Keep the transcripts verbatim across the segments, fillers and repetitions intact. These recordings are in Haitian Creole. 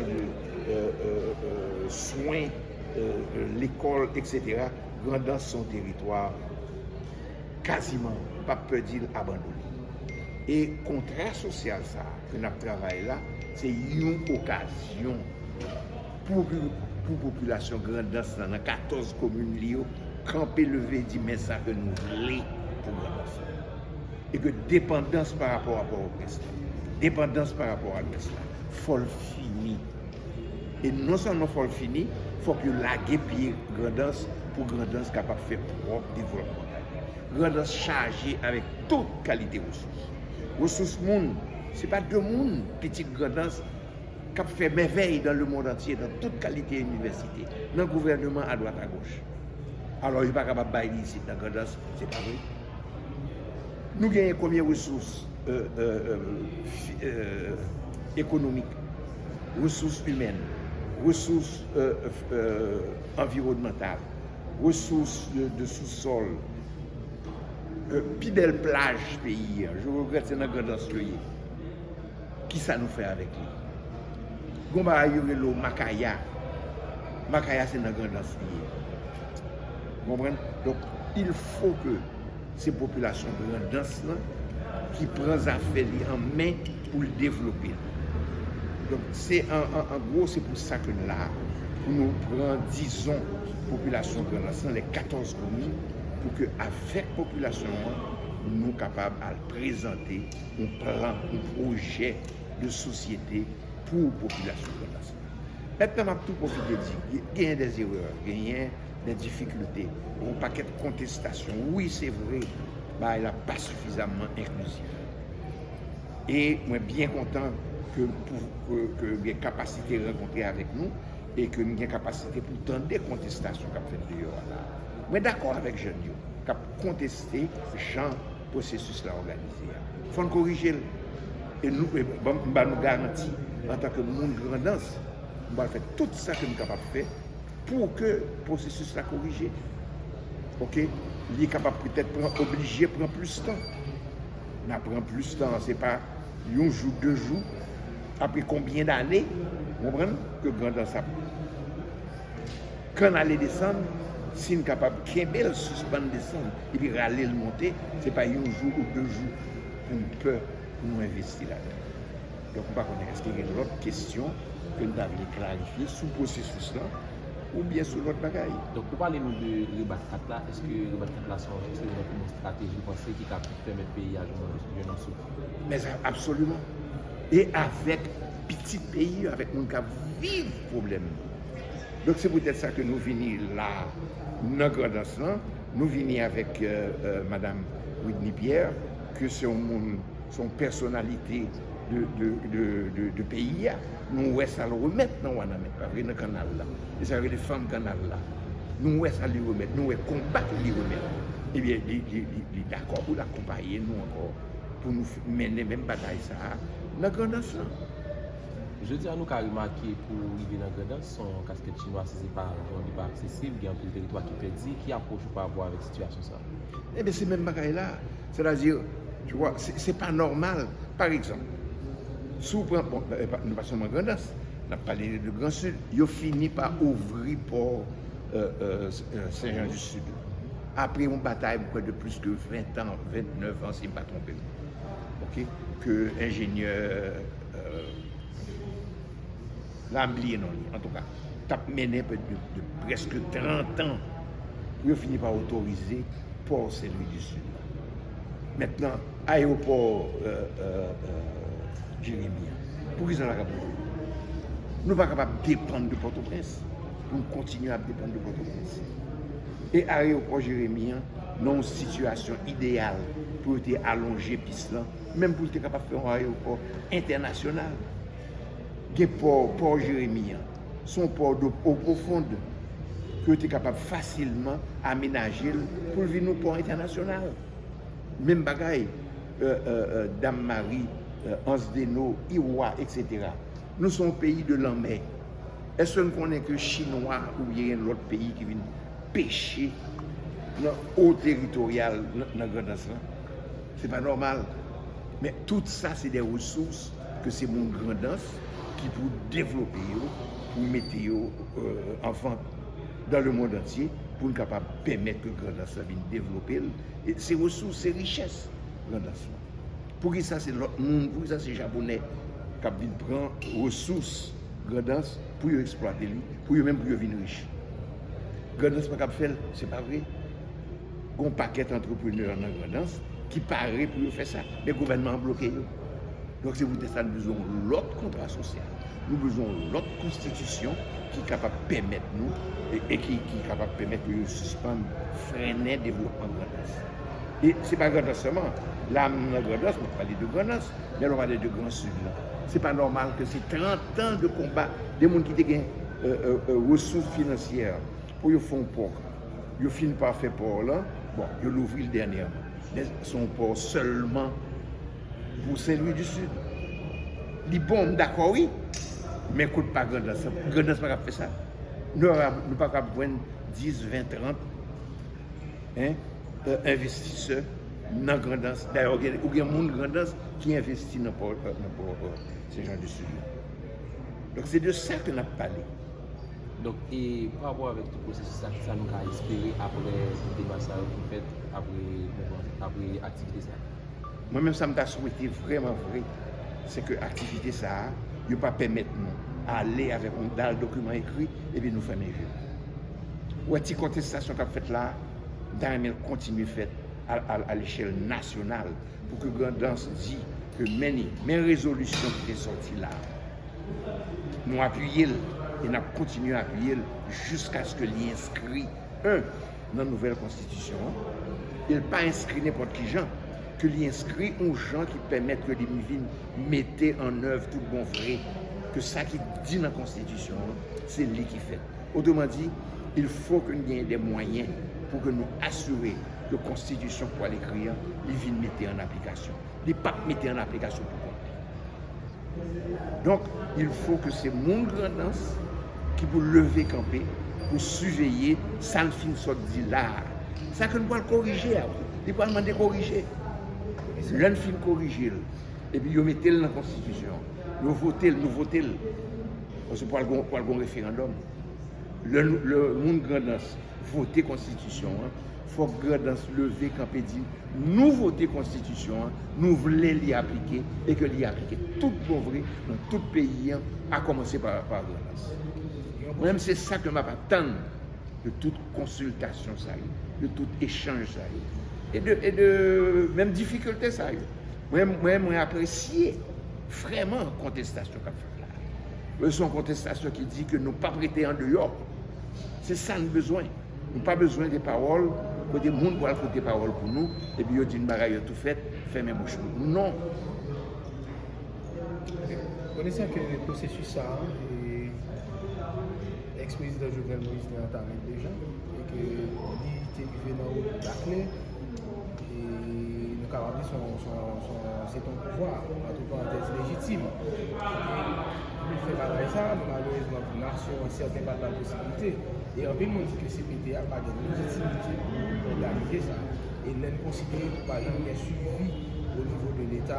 de, euh, euh, euh, swen, euh, euh, lekòl, et cetera. Grandans se yon teritwa kaziman, m p ap pè di l, abandone. E kontra sosyal sa a ke n ap travay la, se yon okazyon pou, pou popilasyon Grandans lan, nan katòz komin li yo, kanpe leve di men sa ke nou vle pou Grandans lan. E ke depandans pa rapò a Pòtoprens la, depandans pa rapò a Lwès la, fò l fini. E non sèlman fò l fini, fòk yo lage pye Grandans pou Grandans kapab fè pwòp devlòpman pa li. Grandans chaje avèk tout kalite resous. Resous moun, se pa de moun, pitit Grandans, k ap fè mèvèy dans le monde entier, dans tout kalite inivèsite, nan gouvènman adwat agoch. Alò, yo pa kapab bay li isit nan Grandans, se pa vre. Nou genyen konbyen resous, euh, euh, euh, fi- euh, ekonomik, resous imèn, resous, euh, euh, anviwònmantal, resous de, de sousòl, euh, pi bèl plaj peyi a. Je regrèt, se nan Grandans yo ye. Kisa nou fè avèk li? Gon bagay yo rele w Makaya. Makaya se nan Grandans li ye. Ou konprann? Donk, il faut que se popilasyon Grandans lan ki pran zafè li an men pou l devlope l. Donk, se an, an, an gwo, se pou sa ke n la, pou nou pran, dizon, popilasyon Grandans lan, lè katòz komin, pou ke avèk popilasyon an, nou kapab al prezante yon plan, yon pwojè de sosyete pou popilasyon Grandans lan. Mentnan, m ap tou pwofite di, genyen dè erè, genyen dè difikilte, yon pakèt kontestasyon. Wi, se vre, bagay la pa sifizamman enklizif. E mwen byen kontan ke, pou, ke, ke gen kapasite rankontre avèk nou e ke m gen kapasite pou tande kontestasyon k ap fèt deyò a la. Mwen dakò avèk jèn yo k ap konteste jan pwosesis la òganize a. Fò n korije l. E nou, e ban- m ba nou garanti, antanke moun Grandans, m pral fè tout sa ke m kapab fè pou ke pwosesis la korije. Oke? Li kapab petèt pran, oblije pran plis tan. N a pran plis tan, se pa yon jou, de jou. Apre konbyen dane, ou konprann, ke Grandans ap kannale desann, si n kapab kenbe l, sispann desann, epi rale l monte, se pa yon jou ou de jou pou n pè pou nou envesti ladan l. Donk, m pa konnen èske gen lòt kesyon ke n ta vle klarifye sou pwosesis lan, oubyen sou lòt bagay. Donk, ou pale nou de rebat kat la, èske rebat kat la se yon, se yon, yon estrateji ou panse ki ka pèmèt peyi a jwenn, jwenn yon souf? Men sa, absoliman. E avèk pitit peyi yo, avèk moun k ap viv pwoblèm yo. Donk, se poutèt sa ke nou vini la, nan Grandans lan, nou vini avèk, euh, euh, madam Widny Pierre, ke se yon moun, se yon pèsonalite de, de, de, de, de peyi a. Nou wè sa l remèt nan Wanament, pa vre, nan kannal la. E sa yo rele fanm kannal la. Nou wè sa li remèt, nou wè konba ke li remèt. Ebyen, li, li, li, li dakò pou l akonpaye nou ankò, pou nou f- mennen menm batay sa a nan Grandans lan. Jodi a, nou ka remake pou rive nan Grandans, se yon kaskèt chinwa, si se pa, bon, li pa aksesib, gen anpil teritwa ki pèdi. Ki apwòch ou pa rapò avèk sitiyasyon sa a? Ebyen, se menm bagay la. Sètadi, tu vois, se, se pa nòmal. Pa egzanp, si w pran, bon, e pa- nou pa sèlman Grandans, n ap pale de Gran Sid, yo fini pa ouvri pò, euh, euh, euh, Sen Jan di Sid. Apre yon batay, m kwè, de plis ke ven an, vennèf an, si m pa twonpe m. Oke? Ke enjenyè, euh, la, m bliye non li, antouka, t ap mennen prè de, de prèske trant an pou yo fini pa otorize pò Sen Lwi di Sid la. Mentnan, ayewopò, euh, euh, euh, Jeremi an, poukisa l pa ka ouvri? Nou pa kapab depann de Pòtoprens pou n kontinye ap depann de Pòtoprens. E ayewopò Jeremi an nan yon sitiyasyon ideyal pou yo te alonje pis lan, menm pou l te kapab fè yon ayewopò entènasyonal. Gen pò, pò Jeremi an, se yon pò de eau profonde ke yo te kapab fasilman amenaje l pou l vin yon pò entènasyonal. Menm bagay, euh, euh, euh, Dam Mari, euh, Anse des Naux, Iwa, et cetera. Nou se yon peyi de lanmè. Èske n konnen ke Chinwa oubyen lòt peyi ki vin peche nan eau teritoryal nan, nan Grandans lan? Se pa nòmal. Men tout sa se de resous ke se moun Grandans ki pou devlope yo, pou mete yo, euh, an vant dans le monde entier, pou n kapab pèmèt ke Grandans la vin devlope l. E se resous, se richès Grandans lan. Poukisa se lòt moun, poukisa se Japonè k ap vin pran resous Grandans pou yo eksplwate li, pou yo menm pou yo vin rich? Grandans pa kab fè l, se pa vre. Gon pakèt antreprenè nan Grandans ki pare pou yo fè sa, men gouvènman an bloke yo. Donk, se poutèt sa nou bezwen yon lòt kontra sosyal. Nou bezwen yon lòt konstitisyon ki kapab pèmèt nou, e, e ki, ki kapab pèmèt ke yo sispann frennen devlopman Grandans. E se pa Grandans sèlman. La, m nan Grandans, m ap pale de Grandans, men lè w pale de Gran Sid la, se pa nòmal ke se trant an de konba, de moun ki te gen, euh, euh, euh, resous finansyè pou yo fè yon pò. Yo fin pa fè pò lan, bon, yo louvri l dènyèman. Men se yon pò sèlman pou Sen Lwi di Sid. Li bon, m dakò, wi. Men kot pa Grandans? Grandans pa kab fè sa. Nou, nou pa kab jwenn dis, ven, trant, en, euh, envestisè nan Grandans. Dayè, ou gen, ou gen moun Grandans ki envesti nan pò, euh, nan pò, euh, Sen Lwi di Sid la. Donk, se de sa ke n ap pale. Donk, e pa rapò avèk tout pwosesis sa, kisa nou ka espere apre tout demach sa yo ki fèt apre mouvman, apre aktivite sa yo? Mwen menm, sa m ta swete vrèman vre, se ke aktivite sa a, yo pa pèmèt nou ale avèk yon dal dokiman ekri epi nou fèmen je nou. Ou wè ti kontestasyon k ap fèt la a, m ta renmen l kontinye fèt a, a, a lechèl nasyonal pou ke Grandans di ke men ni, men rezolisyon ki te sòti la a. Nou apiye l e n ap kontinye apiye l jiskaske li enskri, en, nan nouvèl konstitisyon an. E l pa enskri nenpòt ki jan, ke li enskri yon jan ki pèmèt ke li vin mete an èv tout bon vre ke sa ki di nan konstitisyon an, se li ki fèt. Otreman di, il faut que n genyen de mwayen pou ke nou asire ke konstitisyon k pral ekri an, li vin mete an aplikasyon. Li p ap mete an aplikasyon pou kont li. Donk, il faut que se moun Grandans ki pou leve kanpe, pou siveye sa n fin sot di la a. Sa ke n pral korije a, wi. Li pral mande korije. Lè n fin korije l, epi yo mete l nan konstitisyon an, yo vote l, nou vote l. Paske pral gon, pral gon referandòm. Lè nou, lè moun Grandans vote konstitisyon an, fòk Grandans leve kanpe di, nou vote konstitisyon an, nou vle li aplike, e ke li aplike tout bon vre nan tout peyi an, a kòmanse pa, pa Grandans. Mwen menm, se sa ke m ap atann de tout konsiltasyon sa yo, de tout echanj sa yo, e de, e de menm difikilte sa yo. Mwen, mwen, mwen apresye vrèman kontestasyon k ap fèt la. Se yon kontestasyon ki di ke nou p ap rete andeyò. Se sa n bezwen. Nou pa bezwen de pawòl kote moun pral pote pawòl pou nou, epi yo di n bagay yo tou fèt, fèmen bouch nou. Non. Konesan ke pwosesis sa a, e, Eks-prezidan Jovenel Moïse te antame l deja, e ke li te rive nan wout Dakle, e nou kapab di se yon, se yon, se yon, se yon pouvwa, antre parantèz, lejitim. E ke pou fè bagay sa, men malerezman pou nasyon an, sèten pa t ba l posibilite. E anpil moun di ke C P T a pa gen lejitimite pou òganize sa. E lè n konsidere tou pa janm gen swivi o nivo de Leta,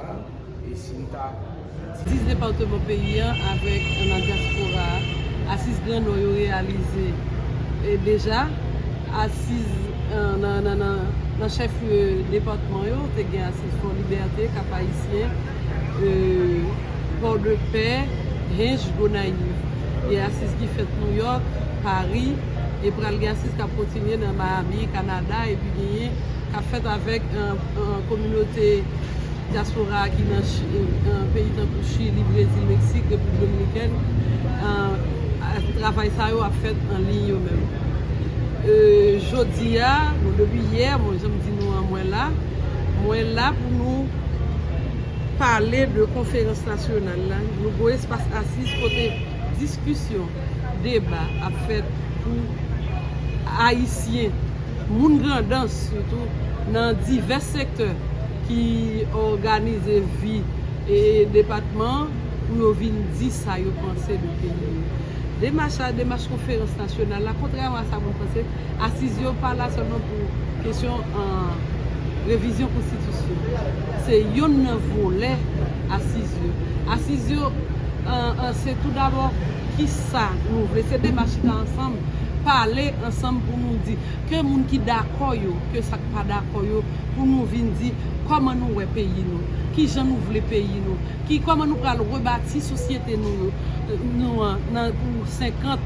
e si n ta di dis depatman peyi a avèk nan dyaspora a, Asiz Gran Nò yo reyalize, e, deja, asiz, e, nan, nan, nan, nan chèflye depatman yo, te gen asiz Fò Libète, Kap Ayisyen, e, Pòdepè, Hinche, Gonayiv. Gen asiz ki fèt Nouyòk, Pari, e pral gen asiz k ap kontinye nan Miami, Kanada, epi genyen k ap fèt avèk, e, e, kominote dyaspora ki nan Chi-, e, peyi tankou Chili, Brezil, Meksik, Repiblik Dominikèn. E, a, travay sa yo ap fèt an liy yo menm. E, jodi a, bon, depi yè, bon, jan m di nou an, mwen la, mwen la pou nou pale de konferans nasyonal la, nou gon espas asiz kote diskisyon, deba ap fèt pou Ayisyen, moun Grandans sitou, nan divès sektè ki òganize vi, e, depatman an, pou yo vin di sa yo panse de peyi yo. Demach sa, demach konferans nasyonal la, kontrèman a sa moun panse, asiz yo pa la sèlman pou kesyon, e, Revizyon konstitisyon se yonn nan volè asiz yo. Asiz yo, an, an, se tou dabò kisa nou vle. Se demach chita ansanm, pale ansanm pou nou di ke moun ki dakò yo, ke sa k pa dakò yo, pou nou vin di kòman nou wè peyi nou, kijan nou vle peyi nou, ki, kòman nou pral rebati sosyete nou, nou an, nan, pou senkant,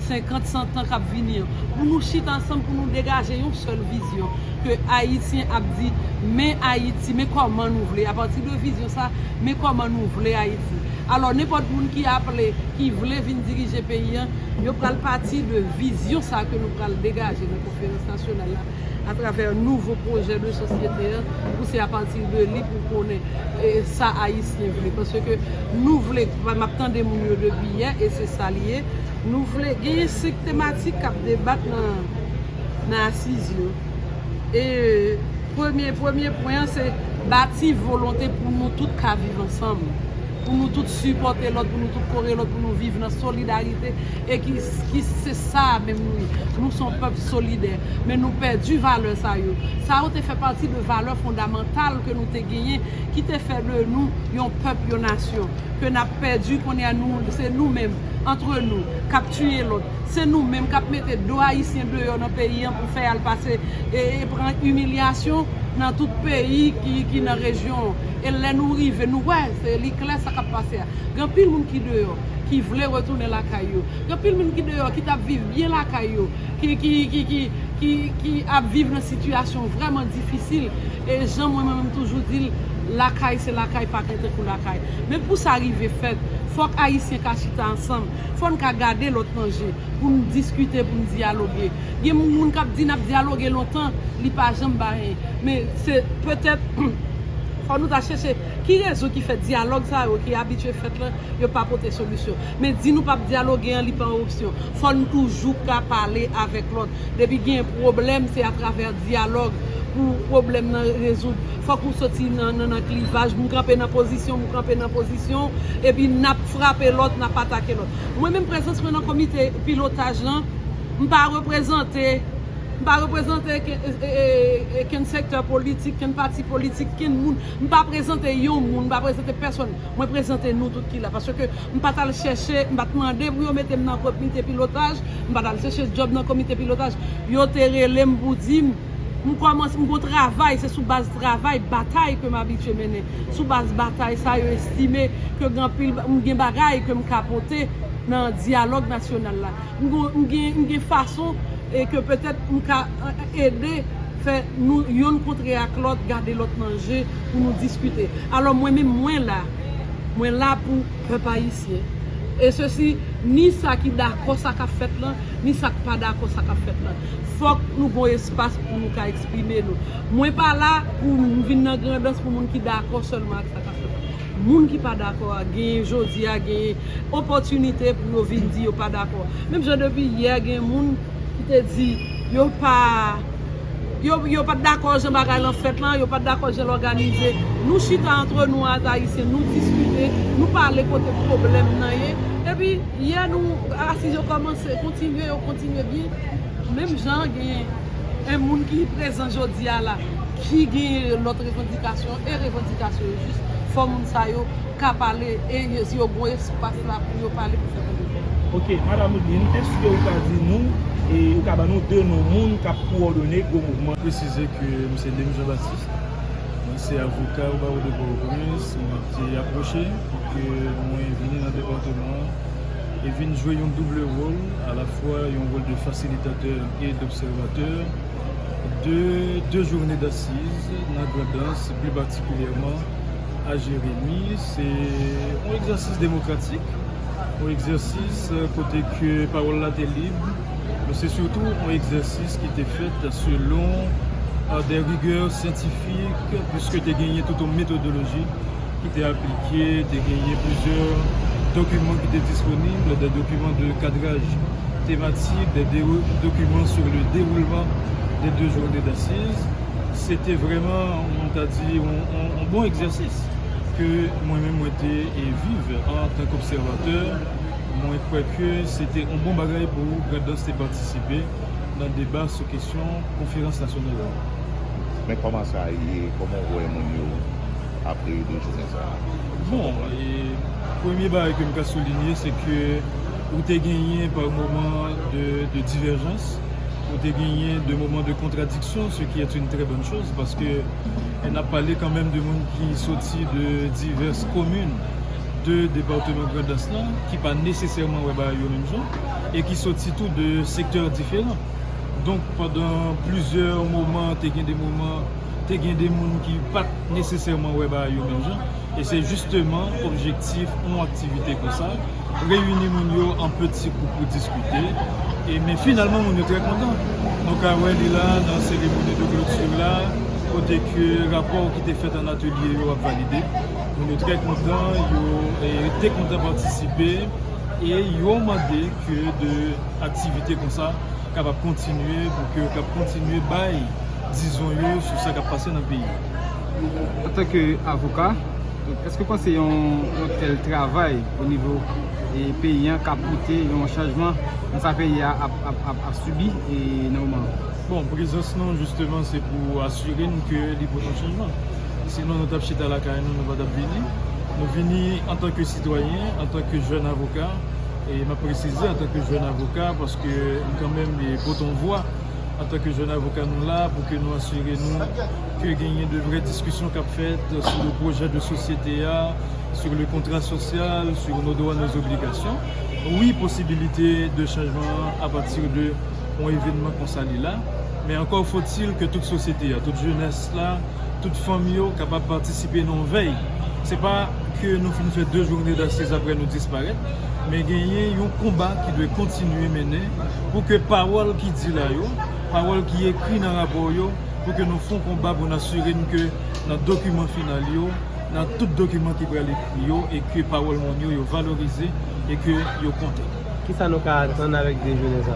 senkant, san tan k ap vini an. Pou nou chita ansanm, pou nou degaje yon sèl vizyon, ke Ayisyen ap di, men Ayiti, men kòman nou vle. Apati de vizyon sa, men kòman nou vle Ayiti. Alò, nenpòt moun ki aple, ki vle vin dirije peyi an, yo pral pati de vizyon sa ke nou pral degaje nan konferans nasyonal la, atravè nouvo pwojè de sosyete an, pou se apati de li pou konnen, e, sa Ayisyen vle. Paske nou vle, m ap tande moun yo depi yè, e se sa li ye, nou vle, genyen senk tematik k ap debat nan, nan asiz yo. E premye, premye pwen an, se bati volonte pou nou tout ka viv ansanm, pou nou tout sipòte lòt, pou nou tout kore lòt, pou nou viv nan solidarite, e ki, ki se sa menm nou ye. Nou se yon pèp solidè, men nou pèdi valè sa yo. Sa yo te fè pati de valè fondamantal ke nou te genyen, ki te fè de nou yon pèp, yon nasyon, ke n ap pèdi kounye a. Nou, se nou menm, antre nou, k ap tiye lòt. Se nou menm k ap mete do Ayisyen deyò nan peyi an pou fè y al pase e, e pran imilyasyon nan tout peyi ki, ki nan rejyon an. E lè nou rive, nou wè, se li klè sa k ap pase a. Gen anpil moun ki deyò, ki vle retounen lakay yo. Gen anpil moun ki deyò, ki t ap viv byen lakay yo, ki, ki, ki, ki, ki, ki ap viv nan sitiyasyon vrèman difisil. E jan mwen, mwen menm toujou di l, lakay se lakay, pa gen tankou lakay. Men pou sa rive fèt, fòk Ayisyen ka chita ansanm, fò n ka gade lòt nan je, pou n diskite, pou n dyaloge. Gen moun, moun k ap di n ap dyaloge lontan, li pa janm bay anyen. Men se petèt, fò nou ta chèche ki rezon ki fè dyalòg sa yo ki abitye fèt lan, yo pa pote solisyon. Men di nou p ap dyaloge an, li pa yon opsyon. Fò n toujou ka pale avèk lòt. Depi gen pwoblèm, se atravè dyalòg pou pwoblèm nan rezoud. Fòk ou soti nan, nan, nan klivaj, m kanpe nan pozisyon, m kanpe nan pozisyon, epi n ap frape lòt, n ap atake lòt. Mwen menm, prezans mwen nan komite pilotaj lan, m pa reprezante, m pa reprezante ke-, e, e, e, kenn sektè politik, kenn pati politik, kenn moun. M pa prezante yon moun, m pa prezante pèsonn. Mwen prezante nou tout ki la, paske m pa t al chèche, m pa t mande pou yo mete m nan komite pilotaj, m pa t al chèche djòb nan komite pilotaj. Yo te rele m pou di m, m kòmanse, m gon travay, se sou baz travay, batay ke m abitye mennen. Sou baz batay sa, yo estime ke gen anpil, m gen bagay ke m ka pote nan dyalòg nasyonal la. M gon, m gen, m gen fason e ke petèt m ka, e, ede fè nou yonn kontre ak lòt, gade lòt nan je pou nou diskite. Alò, mwen menm, mwen la. Mwen la pou pèp ayisyen. E sesi, ni sa ki dakò sa k ap fèt lan, ni sa k pa dakò sa k ap fèt lan. Fòk nou gon espas pou nou ka eksprime nou. Mwen pa la pou m vin nan Grandans pou moun ki dakò sèlman ak sa k ap fèt lan. Moun ki pa dakò a, genyen jodi a, genyen opòtinite pou yo vin di yo pa dakò. Menm jan depi yè, gen moun ki te di yo pa, yo, yo pa t dakò jan bagay lan fèt lan, yo pa t dakò jan l òganize. Nou chita antre nou ant Ayisyen, nou diskite, nou pale kote pwoblèm nan ye. Epi, yè nou, asiz yo kòmanse, kontinye, yo kontinye byen. Menm jan gen en moun ki prezan jodi a la, ki gen lòt revandikasyon, e revandikasyon yo jis, fò moun sa yo ka pale, e yo, si yo gon espas la pou yo pale, pou fè tande vwa. Ok, Madam Ludnine, èske ou ka di nou, e ou ka ban nou de non moun k ap kowòdone gwo mouvman? Presize ke m se Lem Jean Baptiste, mwen se avoka o bawo de Pòtoprens, mwen te apwoche pou ke mwen vini nan depatman an e vin jwe yon double wòl, alafwa yon wòl de fasilitatè e d'obsèvatè de de jounen d'assises nan Grandans, pli patikilyèman a Jeremi. Se yon egzèsis demokratik, yon egzèsis, euh, kote ke pawòl la te lib, men se sitou yon egzèsis ki te fèt selon, euh, des rigueurs scientifiques, puiske te genyen tout yon metodoloji ki te aplike, te genyen plizyè dokiman ki te disponib, des documents de cadrage thématique, des dé-, documents sur le déroulement des deux journées d'assises. Se te vrèman, mwen ta di, yon, yon, yon bon egzèsis ke mwen menm mwen te, e, viv antanke obsèvatè. Mwen kwè ke se te yon bon bagay pou Grandans te patisipe nan deba sou kesyon konferans nasyonal la. Men kòman sa ye? Kòman w wè moun yo ap reyini jounen sa a? Bon, e premye bagay ke m ka soulinye, se ke ou te genyen pa moman de, de diverjans, ou te genyen de moman de kontradiksyon, ce qui est une très bonne chose, paske n ap pale kanmenm de moun ki soti de divès komin de depatman Grandans lan, ki pa nesesèman wè bagay yo menm jan, e ki soti tou de sektè diferan. Donk, pandan plizyè moman, te gen de moman, te gen de moun ki pa t nesesèman wè bagay yo menm jan. E se jisteman objektif yon aktivite konsa, reyini moun yo an peti gwoup pou diskite. E, men finalman, moun yo trè kontan. Nou ka wè li la nan seremoni de kloti la, kote ke rapò ki te fèt an atelye yo ap valide. Moun yo trè kontan, yo e, te kontan patisipe, e yo mande ke de aktivite konsa kapab kontinye, pou ke yo kab kontinye bay dizon yo sou sa k ap pase nan peyi a. Antanke avoka, èske w panse yon, yon tèl travay o nivo e, peyi an ka pote yon chanjman nan sa peyi a ap, ap, ap, ap sibi e, nan moman an? Bon, prezans nou, jisteman, se pou asire n ke li pote yon chanjman. Sinon, nou t ap chita lakay nou, nou pa t ap vini. Nou vini antanke sitwayen, antanke jèn avoka, e m ap presize antanke jèn avoka, paske m kanmenm e, pote yon vwa antanke jèn avoka nou la pou ke nou asire nou ke genyen de vrè diskisyon k ap fèt sou le pwojè de sosyete a, sur le contrat social, sur nos droits, nos obligations. Wi, posibilite de chanjman apati de yon evènman konsa li la. Men ankò fo-t-il ke tout sosyete a, tout jenès la, tout fanm yo kapab patisipe nan yon vèy. Se pa ke nou fin fè de jounen dasiz apre nou disparèt, men genyen yon konba ki dwe kontinye mennen pou ke pawòl ki di la yo, pawòl ki ekri nan rapò yo, pou ke nou fè yon konba pou n asire n ke nan dokiman final yo, nan tout dokiman ki pral ekri yo, e ke pawòl moun yo, yo valorize e ke yo konte. Kisa nou ka atann avèk de jounen sa a?